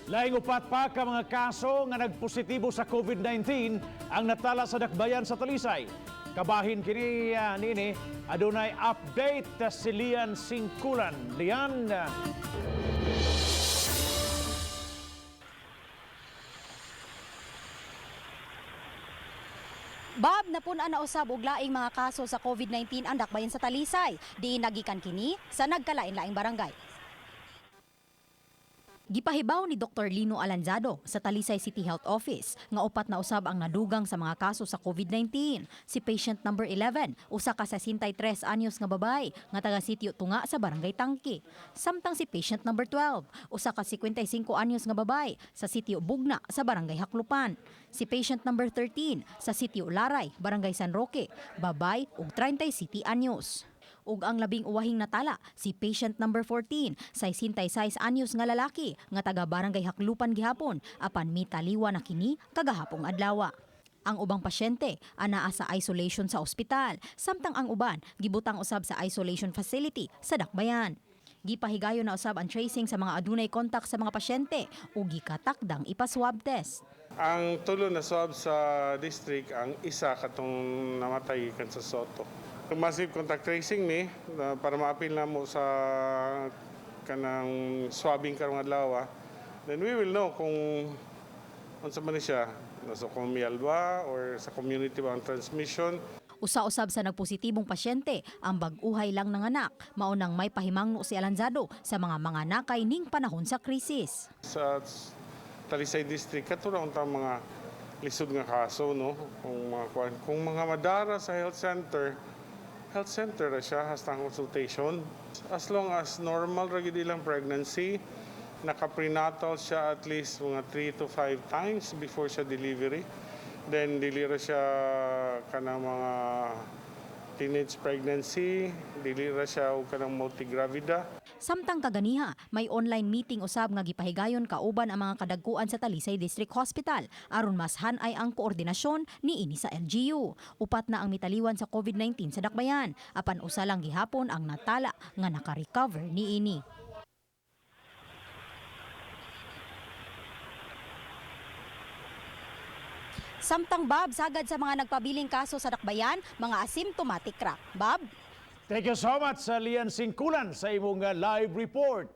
Laing 4 pa ka mga kaso nga nagpositibo sa COVID-19 ang natala sa dakbayan sa Talisay. Kabahin kini nini adunay update si Lian Singkulan. Lian, Bob, napun-an na usab og laing mga kaso sa COVID-19 ang dakbayan sa Talisay. Diin nagikan kini sa nagkalain-laing barangay. Gipahibaw ni Dr. Lino Alanzado sa Talisay City Health Office nga 4 na usab ang nadugang sa mga kaso sa COVID-19. Si patient number 11, usa ka 63 anyos nga babae nga taga sitio Tunga sa Barangay Tangki. Samtang si patient number 12, usa ka 55 anyos nga babae sa sitio Bugna sa Barangay Haklupan. Si patient number 13 sa sitio Laray, Barangay San Roque, babae ug 37 anyos. Ug ang 11 natala, si patient number 14, 66 anyos nga lalaki, nga taga Barangay Haklupan gihapon, apan mitaliwa na kini kagahapong adlaw. Ang ubang pasyente anaa sa isolation sa ospital, samtang ang uban gibutang usab sa isolation facility sa Dakbayan. Gipahigayon na usab ang tracing sa mga adunay kontak sa mga pasyente ug gikatakdang ipa-swab test. Ang tulo na swab sa district, ang isa katong namatay gikan sa Soto. Massive contact tracing ni na para maapil na mo sa kanang swabbing karong adlaw. Then we will know kung unsa man ni siya, nosocomial ba or sa community ba ang transmission. Usa-usab sa nagpositibong pasyente ang bag-uhay lang nanganak, maunang may pahimangno si Alanzado sa mga manganakay ning panahon sa krisis. Sa Talisay District, kato ra untang mga lisod nga kaso, no? Kung mga kuan, kung mga madara sa health center ra siya hasta ang consultation. As long as normal ra gid ilang pregnancy, naka-prenatal siya at least mga 3 to 5 times before siya delivery. Then dili ra siya kanang mga teenage pregnancy, dili ra siya og kanang multigravida. Samtang kaganiha, may online meeting usab nga gipahigayon kauban ang mga kadagkuan sa Talisay District Hospital aron mas han-ay ang koordinasyon niini sa LGU. 4 na ang mitaliwan sa COVID-19 sa Dakbayan, apan usa lang gihapon ang natala nga naka-recover niini. Samtang Bob, sagad sa mga nagpabiling kaso sa Dakbayan, mga asymptomatic ra. Bob? Thank you so much sa Lian Singkulan sa imong live report.